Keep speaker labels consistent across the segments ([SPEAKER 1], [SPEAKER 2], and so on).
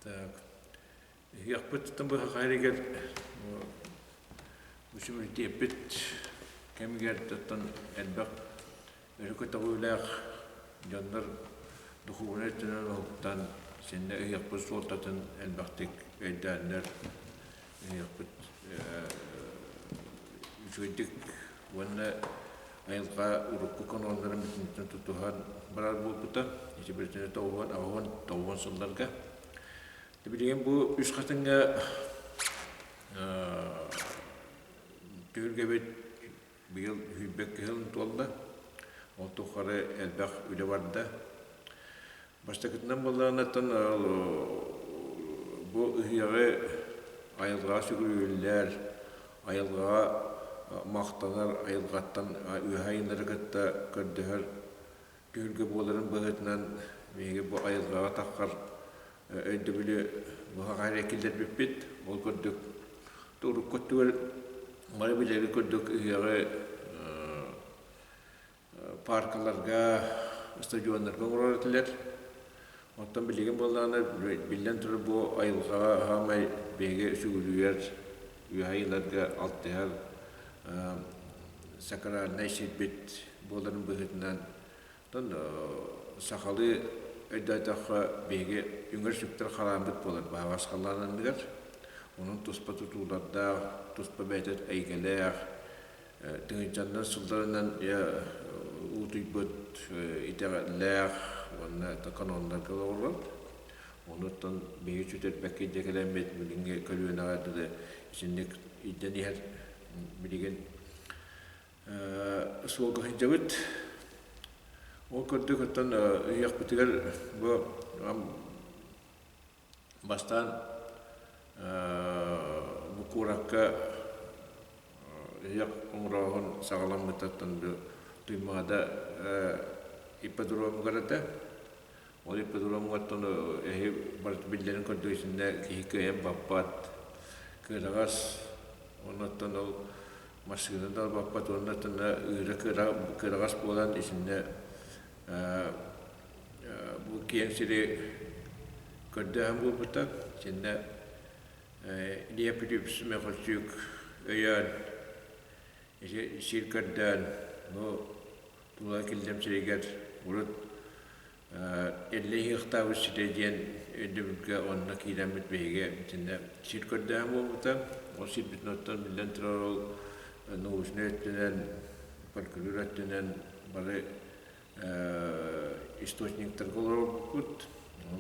[SPEAKER 1] Так, ыһыахпыт быһа үчүмүрдиэппит кэмигэр оттон элбэх өрө көтөҕүүлээх дьоннор духуобунай өттүнэн уһуктан синнэ ыһыахпыт суолтатын элбэхтик өйдөөннөр ыһыахпыт үчүгэйдик уонна айылҕа урукку каноннарын бүтүнүттэн тутуһан барар буолбута. Ити бүтүнэ 90 сылларга. Билигин бу Үс Хатыҥҥа түһүлгэбит быйыл сүүрбэккэ сылын туолла. Ол тухары элбэх үлэ барда. Бастакытынан буоллаҕына бу ыһыаҕы айылҕаҕа сүгүрүйүллэр, айылҕаҕа махтанар, айылҕаттан үөһэ айыылары кытта көрдөһөр түһүлгэ буоларын быһыытынан биһиги бу айылҕаҕа таххар өйдөбүлү быһаҕа эрэ киллэрбиппит. Ол курдук урукку өттүгэр бары билэри курдук ыһыаҕы паркаларга, стадионнарга оҥорор этилэр. Оттон билигин буоллаҕына, биллэн турар, бу айылҕаҕа саамай биһиги сүгүрүйэр, үөһэ ыйыларга алтыһар сакральнай сирбит буоларын быһыытынан, оттон сахалыы өйдөөтөххө, биһиги үҥэр-сүктэр харааммыт буолар баһаҕас халлаан анныгар. Онон туспа тутуулардаах, туспа бэйэтэ эйгэлээх, Тыһыынчаннан сылларынан уутуйбут итэҕэллээх уонна каноннарга олоҕурар. Онуттан биһиги сүтэрбэккэ илдьэ кэлэммит билиҥҥи көлүөнэҕэ дылы итинник илдьэн иһэр билигин суолга сылдьабыт. Ол курдук оттон ыһыахпытыгар бу Бастаан бу куоракка ыһыах оҥорооһун саҕаламмытыттан Туймаада ипподромугар этэ. Ол ипподромугар эһи барыта биллэрин курдук итиннэ киһи кыайан баппат, кыараҕас, оннуттан ол массыына да баппат уонна ыыра кыараҕас буолан итиннэ Бу киэҥ сири көрдөһөн буолбута. Итиннэ Илья Петрович Михальчук өйөөн, ити сир көрдөөн, бу Тула Киллэм сиригэр урут Эллэй ыһыахтаабыт сирэ диэн өйдөбүлгэ онно киирэммит биһиги итиннэ сир көрдөһөн буолбута. Ол сирбитин оттон биллэн турар ол научнай өттүнэн, фольклор өттүнэн бары источниктарга олорорбут.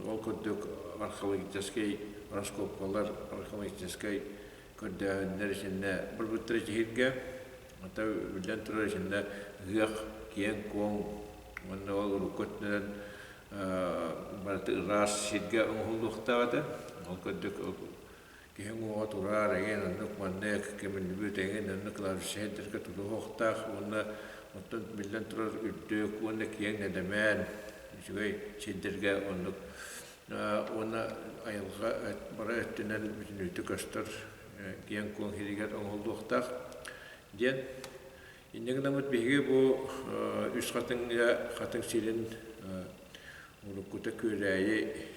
[SPEAKER 1] Ол курдук археологическай раскопкалар, археологическай көрдөөһүннэр итиннэ барбыттар итиһиргэ. Ата биллэн турар итиннэ ыһыах киэҥ-куоҥ уонна ол урукку өттүнэн барыта ыраас сиргэ оҥоһуллуохтаах этэ. Ол курдук Киһи уҥуоҕа турар, эҥин оннук маннык көмүллүбүт эҥин оннук кладбищеһитэргэ тутуһуохтаах уонна оттон биллэн турар үрдүк уонна киэҥ нэлэмэн үчүгэй сирдэргэ оннук уонна айылҕа бары өттүнэн бүтүннүүтэ көстөр киэҥ-куоҥ сиригэр оҥоһуллуохтаах диэн. Инньэ гынаммыт биһиги бу Үс Хатыҥҥа Хатыҥ сирин уруккута Күөрээйи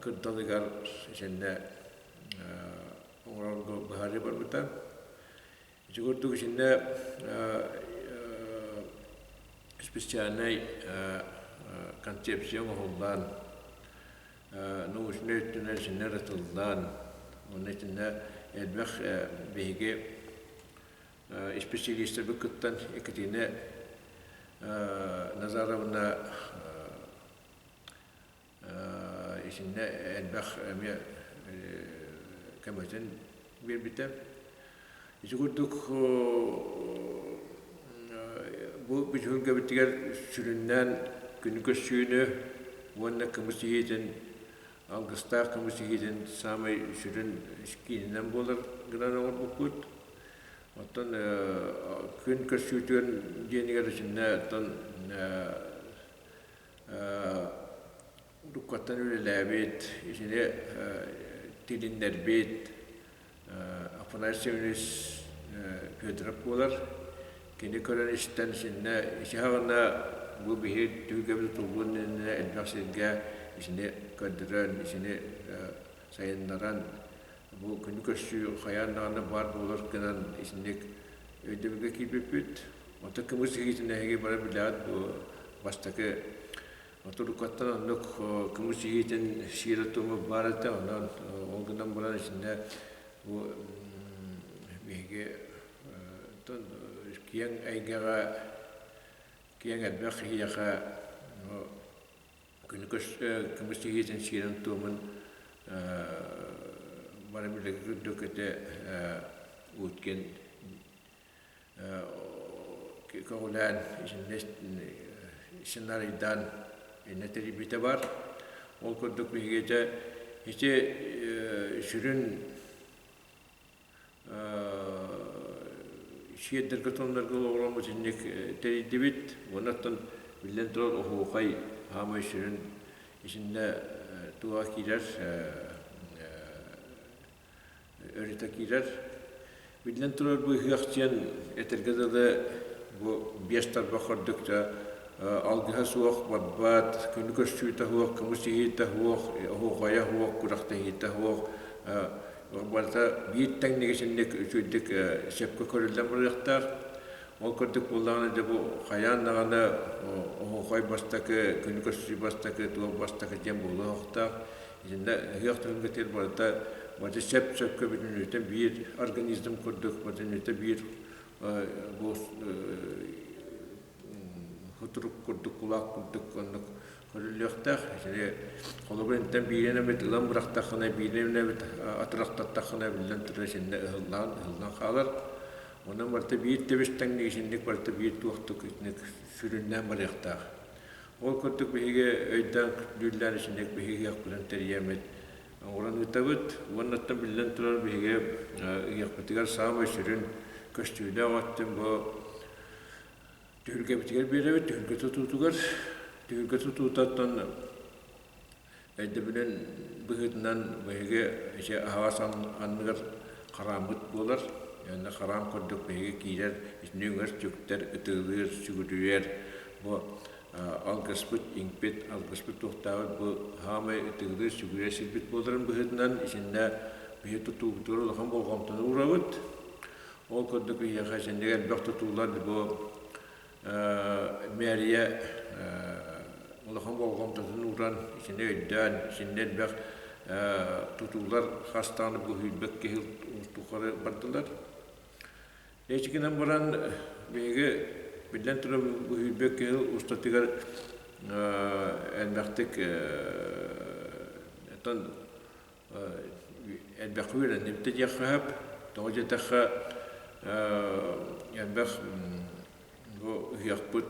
[SPEAKER 1] кырдалыгар итиннэ оҥорорго быһаарыы барбыта. Ити курдук итиннэ специальнай концепция оҥоһуллан, научнай өттүнэн итиннэ ырытыллан, уонна итиннэ элбэх биһиги исписэлиистэрбит кыттан Екатерина Назаровна Итиннэ элбэх эмиэ көмөтүн биэрбитэ. Ити курдук бу түһүлгэбитигэр сүрүннээн күнү көрсүүнү уонна кымыс иһиитин, алгыстаах кымыс иһиитин саамай сүрүн киининэн буолар гынан оҥорбуппут. Оттон күн көрсүүтүн диэнигэр итиннэ оттон уруккаттан үлэлээбит, итини тилиннэрбит Афанасий Семенович Федоров буолар. Кини көрөн-истэн итиннэ ити саҕана бу биһиги түһүлгэбит тутуллуон иннинэ элбэх сиргэ исини көрдөрөн, исини сайыннаран бу күнү көрсүү хайаан даҕаны баар буолар гынан итинник өйдөбүлгэ киирбиппит. Онтон кымыс иһиитин эһиги бары билэҕит бу бастакы отуруккаттан оннук кымыс иһиитин сиэрэ-туома баар этэ. Онон ол гынан баран итиннэ бу биһиги киэҥ эйгэҕэ киэҥ элбэх киһиэхэ Күнү көмүс тиһиитин сиэрин-туомун бары билиги курдук ити Уткин көҕүлээн итиннэ сценарийдаан иннэ тэрийбитэ бар. Ол курдук биһиги ити ити сүрүн сиэрдэргэ тоннорго олоҕураммыт итинник тэрийдибит. Уонна оттон биллэн турар оһуохай хаамай сүрүн итиннэ туоҕа киирэр өрүтэ киирэр. Биллэн турар бу ыһыах диэн этэргэ дылы бу биэс тарбах курдук да алгыһа суох барбат, күнү көрсүүтэ суох, кымыс иһиитэ суох, оһуохайа суох, күрэхтэһиитэ суох Барыта биир тэҥник итинник үчүгэйдик сөпкө көрүллэн барыахтаах. Ол курдук буоллаҕына дьэ бу хайаан даҕаны оһуохай бастакы, күнү көрсүү бастакы, туох бастакы диэн буолуохтаах. Итиннэ ыһыах түһүлгэтигэр барыта барыта сөп-сөпкө бүтүннүүтэ биир организм курдук бүтүннүүтэ биир бу Хутурук курдук, кулаак курдук оннук көрүллүөхтээх. Итини холобур интэн биирин эмит ылан бырахтаххына, биирин эмит атырахтаттаххына биллэн турар итиннэ ыһыллаан, ыһыллан хаалар. Онон барыта биир тэбис тэҥник итинник барыта биир туохтук итинник сүрүннээн барыахтаах. Ол курдук биһиги өйдөөн дүүллээн итинник биһиги ыһыахпытын тэрийэммит оҥорон ыытабыт. Уонна оттон биллэн турар биһиги ыһыахпытыгар саамай сүрүн көстүүлээх өттүн бу Түһүлгэбитигэр биэрэбит, түһүлгэ тутуутугар. Түһүлгэ тутуутуттан өйдөбүлүн быһыытынан биһиги ити аһаҕас анныгар харааммыт буолар. Онно хараам курдук биһиги киирэр итини үҥэр сүктэр, ытыылыыр, сүгүрүйэр бу алгыспыт иҥпит, алгыспыт туохтаабыт бу хаамай ытыгылыыр, сүгүрүйэр сирбит буоларын быһыытынан итиннэ биһи тутуубутугар улахан болҕомтону уурабыт. Ол курдук биһиэхэ итинник элбэх тутуулар бу мэрия улахан болҕомтотун ууран итини өйдөөн итиннэ элбэх тутуулар хас даҕаны быһыйбыт киһи тухары бардылар. Ити гынан баран биһиги биллэн турар быһыйбыт киһи устатыгар элбэхтик элбэххэ үөрэннибит да диэххэ сөп. Тоҕо диэтэххэ, элбэх бу ыһыахпыт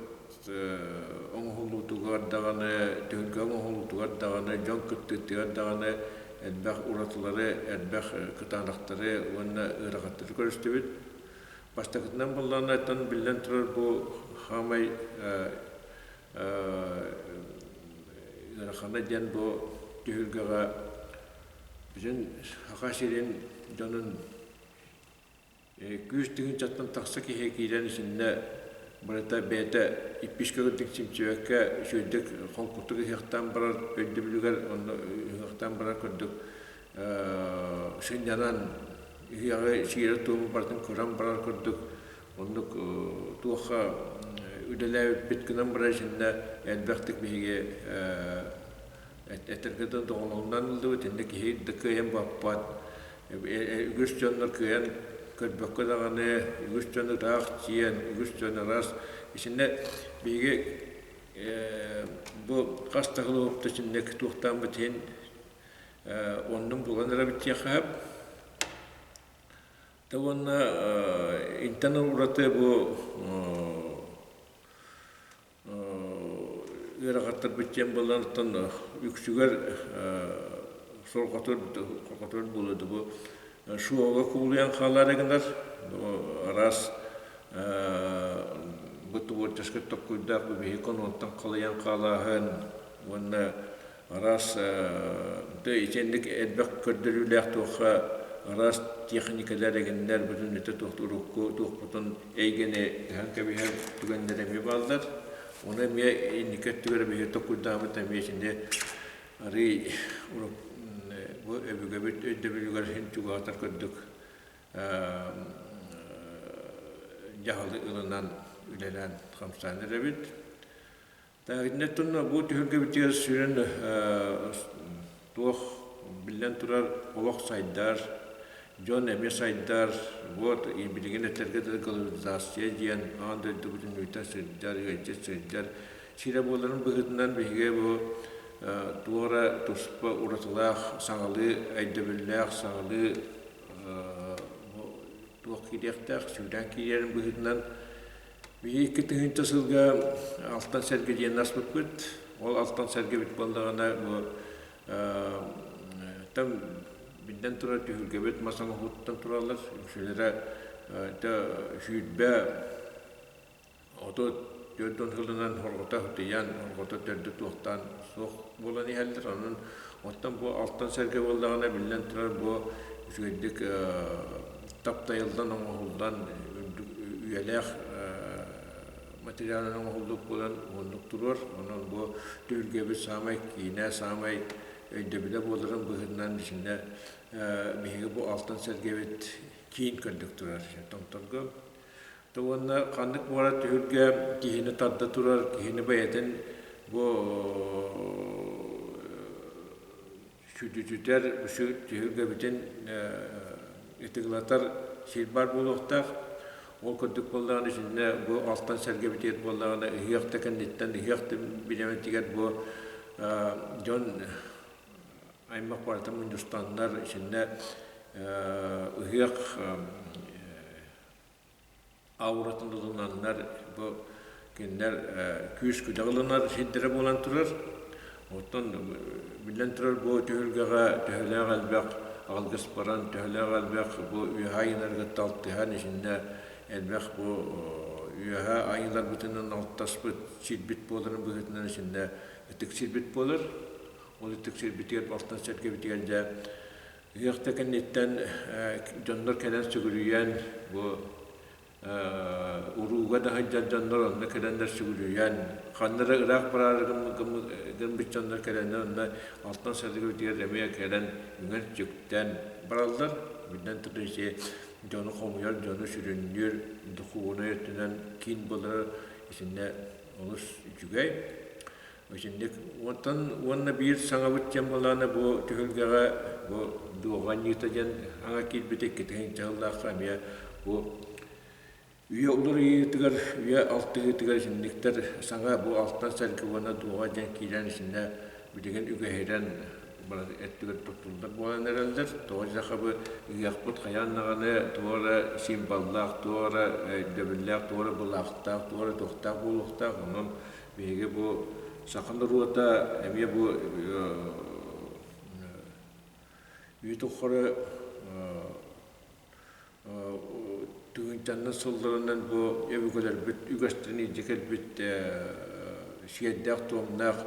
[SPEAKER 1] оҥоһуллуутугар даҕаны, түһүлгэ оҥоһуллуутугар даҕаны, дьон кыттыытыгар даҕаны элбэх уратылары, элбэх кытаанахтары уонна ыарахаттары көрүстүбүт. Бастакытынан буоллаҕына, оттон биллэн турар бу хаамай ыарахана диэн бу түһүлгэҕэ бүтүн Саха сирин дьонун күүс тыһыынчаттан тахса киһи киирэн итиннэ барыта бэйэтэ иппискэ курдук симсибэккэ үчүгэйдик холкутук ыһыахтаан барар өйдөбүлүгэр онно ыһыахтаан барар курдук сынньанан ыһыаҕы сиэрэ-туому барытын көрөн барар курдук Оннук туохха үлэлээбиппит гынан баран итиннэ элбэхтик биһиги этэргэ да доҕолоҥнон ыллыбыт, иннэ киһи да кыайан баппат. Үгүс дьоннор кыайан көрбөккө даҕаны, үгүс дьон ыраах тиийэн, үгүс дьон араас. Итиннэ биһиги бу хас да сыл итиннэ туохтааммыт иһин оннун булан эрэбит диэххэ сөп. Тэ уонна интэн ураты бу ыарахаттарбыт диэн буолан оттон үксүгэр сорҕотур буолуо бу шуоҕа кубулуйан хаалаары гынар араас бу творческай толкуйдаах бу биһиги конуонтан халыйан хаалааһын уонна араас итинник элбэх көрдөрүүлээх туохха араас техникалар эҥиннэр бүтүн ити туох урукку туохпутун эйгэни ыһан кэбиһэр түгэннэр эмиэ бааллар. Ону эмиэ инники өттүгэр биһиги толкуйдаабыт эмиэ итини. арыый бу өбүгэбит өйдөбүлүгэр иһин чугаһатар курдук дьаһалы ылынан үлэлээн хамсаан эрэбит. Итиннэ бу түһүлгэбитигэр сүрүн туох биллэн турар олох сайдар, дьон эмиэ сайдар, вот билигин этэргэ дылы глобализация диэн аан дойдубутун үүтэ сылдьар, ыалдьыт сылдьар сирэ буоларын быһыытынан биһиги бу туох эрэ туспа уратылаах, саҥалыы өйдөбүллээх, саҥалыы туох киириэхтээх, сүүрэн киирэрин быһыытынан Биһиги 2000 сылга Алтан Сэргэ диэн аспыппыт. Ол Алтан Сэргэбит буоллаҕына бу там биллэн турар түһүлгэбит мас оҥоһууттан тураллар. Үксүлэрэ 20 30 сылынан хорҕото сытыйан, хорҕото төрдө туохтаан суох буолан иһэллэр. Онон оттон бу Алтан Сэргэ буоллаҕына биллэн турар бу үчүгэйдик таптайыллан оҥоһуллан үрдүк үйэлээх материалынан оҥоһуллубут буолан уһуннук туруор. Онон бу түһүлгэбит саамай киинэ, саамай өйдөбүлэ буоларын быһыытынан итиннэ биһиги бу Алтан Сэргэбит киин көрдүк турар томторго. Уонна ханнык буолар түһүлгэ киһини тарда турар, киһини бэйэтин бу сүдүтүтэр түһүлгэбитин ытыгылатар сир баар буолуохтаах. Ол курдук буоллаҕына итиннэ бу алтан сэргэбитигэр буоллаҕына ыһыах да кэнниттэн ыһыах да бириэмэтигэр бу дьон аймах барыта мунньустаннар итиннэ ыһыах ауратын ылынаннар бу кинилэр күүс-күдэх ылынар сирдэрэ буолан турар. Оттон биллэн турар бу түһүлгэҕэ төһөлөөх элбэх алгыс баран, төһөлөөх элбэх бу үөһэ айыылары кытта алтыһан итиннэ элбэх бу үөһэ айыыларбытынан алтаспыт сирбит буоларын быһыытынан итиннэ ытык сирбит буолар. Ол ытык сирбитигэр алтан сэргэбитигэр дьэ Ыһыах да кэнниттэн дьоннор кэлэн сүгүрүйэн, бу урууга да сылдьар дьоннор онно кэлэннэр сүгүрүйэн, ханна эрэ ыраах бараары гыммыт дьоннор кэлэннэр онно алтан саргыбытыгар эмиэ кэлэн үҥэн-сүктэн бараллар. Биллэн турар ити дьону хомуйар, дьону сүрүннүүр духуобунай өттүнэн киин буолара итиннэ олус үчүгэй. Итинник онтон уонна биир саҥабыт диэн буоллаҕына бу түһүлгэҕэ бу дуоҕа анньыыта диэн аҥа киирбит 2 сыллаахха эмиэ бу үйэ уларыйыытыгар үйэ алтыһыытыгар итинниктэр саҥа бу алтан сэргэ уонна дуоҕа диэн киирэн итиннэ билигин үгэһирэн өттүгэр туттуллар буолан эрэллэр. Тоҕо диэтэххэ бу ыһыахпыт хайаан даҕаны туох эрэ символлаах, туох эрэ өйдөбүллээх, туох эрэ былаахтаах, туох эрэ туохтаах буолуохтаах. Онон Биһиги бу саха норуота эмиэ бу үйэ тухары тыһыынчаннан сылларынан бу өбүгэлэрбит үгэстэрин илдьэ кэлбит сиэрдээх-туомнаах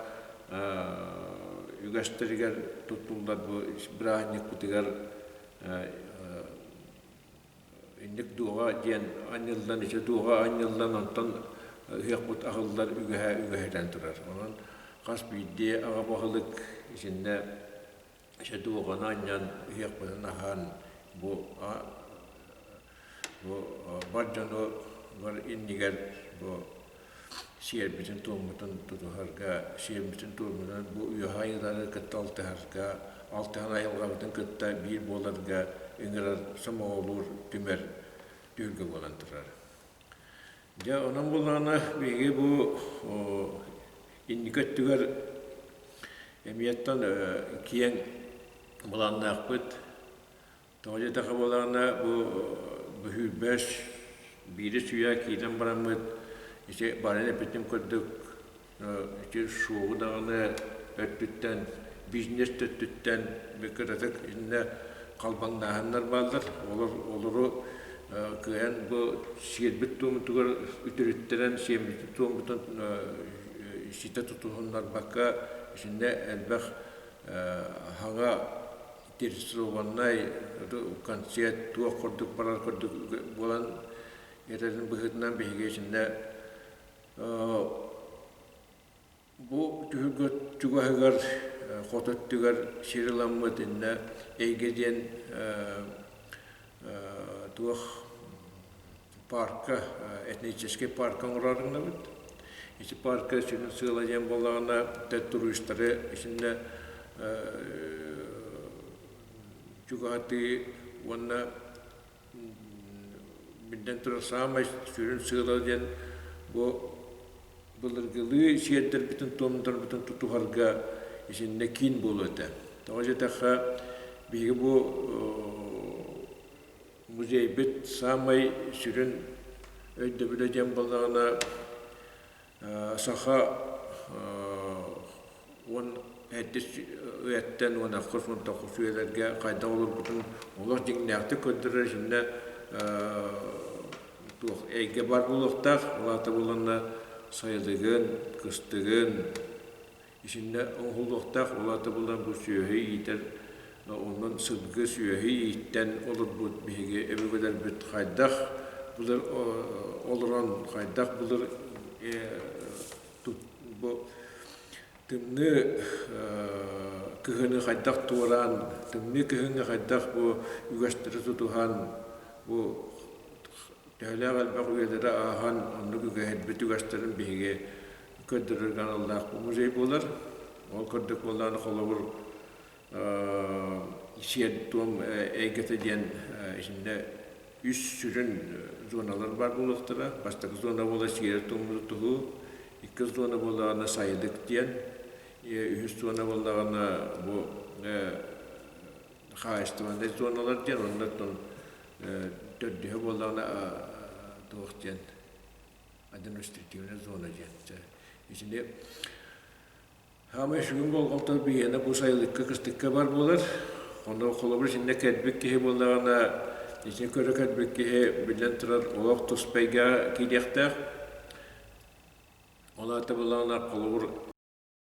[SPEAKER 1] үгэстэригэр туттуллар бу бырааһынньыкпытыгар Инник дуоҕа диэн анньыллан, ити дуоҕа анньыллан, онтон ыһыахпыт аһыллар үгэһэ үгэһирэн турар. Онон хас биирдии аҕа баһылык итиннэ ити дуоҕаны анньан ыһыахпытын аһаан бу бу бар дьону бар иннигэр бу сиэрбитин-туоммутун тутуһарга, сиэрбитин-туоммутун бу үөһэ айыылары кытта алтыһарга, алтыһан айылҕабытын кытта биир буоларга ыҥырар, сомоҕолуур, түмэр түһүлгэ буолан турар. Дьэ, онон буоллаҕына биһиги бу инники өттүгэр эмиэттэн киэҥ былааннаахпыт. Тоҕо диэтэххэ буоллаҕына, бу бөһүүрбэс биирис үйэ киирэн бараммыт ити баран эппитим курдук ити суоҕу даҕаны өттүттэн бизнес да өттүттэн кыратык иннэ халбаҥнааһыннар бааллар. Олор олору кыайан бу сиэрбит туомутугар үтүрүттэрэн сиэммит туомутун ситэ тутуһуннарбакка итиннэ элбэх хаҥа регистрованнай концерт туох курдук барар курдук буолан эрэрин быһыытынан биһиги итиннэ бу түһүлгэ чугаһыгар Хот өттүгэр сир ыламмыт иннэ Эйгэ диэн туох парка, этническэй парка оҥорор гынабыт. Ити парка сүрүн сыала диэн буоллаҕына, туристары итиннэ чугаһатыы уонна биллэн турар саамай сүрүн сыала диэн бу былыргылыы сиэрдэрбитин-туомнарбытын тутуһарга итиннэ киин буолуо этэ. Тоҕо диэтэххэ, биһиги бу музейбыт саамай сүрүн өйдөбүлэ диэн буоллаҕына саха 17 үйэттэн 19 үйэлэргэ хайдах олорбутун олох дьиҥнээхтик көрдөрөр итиннэ туох эйгэ баар буолуохтаах. Ол аата буоллаҕына сайылыгын, кыстыгын итиннэ оҥоһуллуохтаах. Ол аата буоллаҕына бу сүөһү иитэр онон сылгы сүөһү ииттэн олорбут биһиги өбүгэлэрбит хайдах былыр олорон хайдах былыр бу тымныы кыһыны хайдах туораан, тымныы кыһыҥҥа хайдах бу үгэстэри тутуһан, бу төһөлөөх элбэх үйэлэри ааһан оннук үгэһирбит үгэстэрин биһиги көрдөрөргө аналлаах музей буолар. Ол курдук буоллаҕына холобур сиэр-туом эйгэтэ диэн итиннэ үс сүрүн зоналар баар буолуохтара. Бастакы зона буолар сиэр-туому тутуһуу, иккис зона буоллаҕына сайылык диэн, үһүс зона буоллаҕына бу хаһаайыстыбаннай зоналар диэн, онно төрдүһэ буоллаҕына туох диэн административнай зона диэн. Итини Хаамай сүгүн болҕомто биһиэнэ бу сайылыкка кыстыкка бар буолар. Ону холобур итиннэ кэлбит киһи буоллаҕына, итини көрө кэлбит киһи биллэн турар олох туспа эйгэҕэ киириэхтээх. Ол аата буоллаҕына холобур.